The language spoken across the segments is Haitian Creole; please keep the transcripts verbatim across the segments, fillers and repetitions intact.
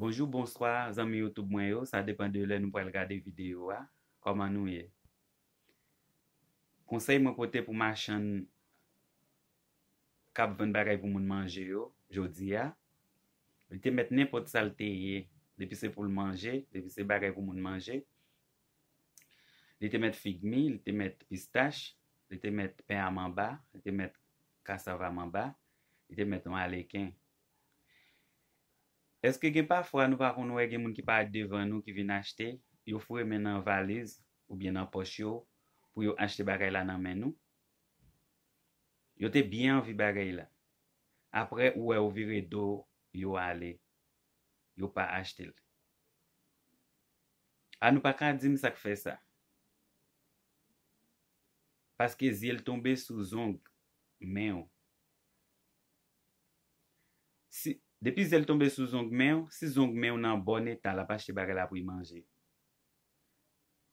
Bonjou, bonswa, zanmi YouTube mwen yo. Sa depann de lè nou pral gade videyo a. Kòman nou ye? Konsèy mwen pote pou machann k ap vann bagay pou moun manje yo, jodi a, li te mèt nenpòt sa l te ye, depi se pou l manje, depi se bagay pou moun manje, li te mèt fig mi, li te mèt pistach, li te mèt pen a manba, li te mèt kasav a manba, li te mèt yon aleken. Èske gen pafwa nou pa konn wè gen moun ki parèt devan nou ki vin achte, yo foure men nan valiz oubyen nan pòch yo pou yo achte bagay la nan men nou? Yo te byen anvi bagay la. Apre ou wè yo vire do yo ale, yo pa achte l. A nou pa ka di m sa k fè sa. Paske zye l tonbe sou zong men w. Si, depi zye l tonbe sou zong men w, si zong men w nan bòn eta, l ap achte bagay la pou l manje.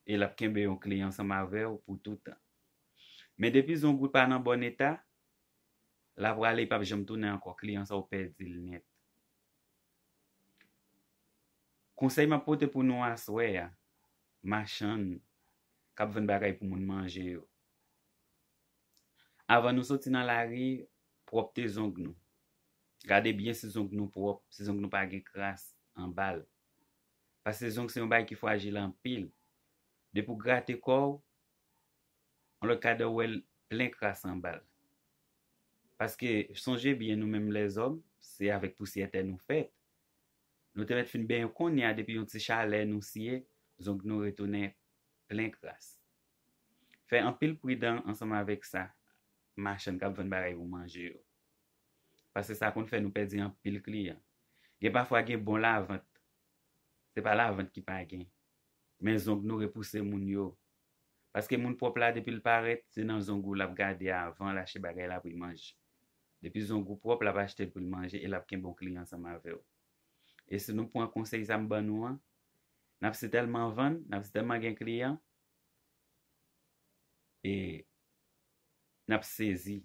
E l ap kenbe yon kliyan ansanm avè w pou toutan. Men depi zong ou pa nan bòn eta, l ap prale, li p ap janm tounen ankò. Kliyan sa ou pèdi l nèt. Konsèy m ap pote pou nou aswè a, machann k ap vann bagay pou moun manje yo. Avan nou soti nan lari, pwòpte zong nou. Gade byen si zong nou pwòp, si zong nou pa gen kras anba l. Paske zong se yon bagay ki frajil anpil. Depi w grate kò w, yon lòt kadè w wè l plen kras anba l. Paske, sonje byen, nou menm lèzòm, se avèk pousyè tè nou fèt. Nou te mèt fin benyen kounye a, depi yon ti chalè nou siye, zong nou retounen plen kras. Fè anpil pridan ansanm avèk sa, machann k ap vann bagay pou manje yo. Paske sa konn fè nou pèdi anpil kliyan. Gen pafwa gen bon lavant. Se pa lavant ki pa gen. Men zong nou repouse moun yo. Paske moun pwòp la, depi l parèt, se nan zong ou l ap gade avan l achte bagay la pou l manje. Depi zong ou pwòp, l ap achte l pou l manje e l ap kenbe yon kliyan ansanm avè w. E si nou pran konsèy sa m ban nou an, n ap sitèlman vann, n ap sitèlman gen kliyan, e n ap sezi.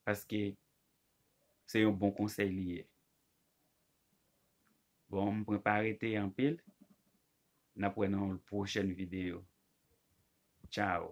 Paske se yon bon konsèy li ye. Bon, m pran pa rete anpil. N ap wè nan yon pwochèn videyo. Tchaw.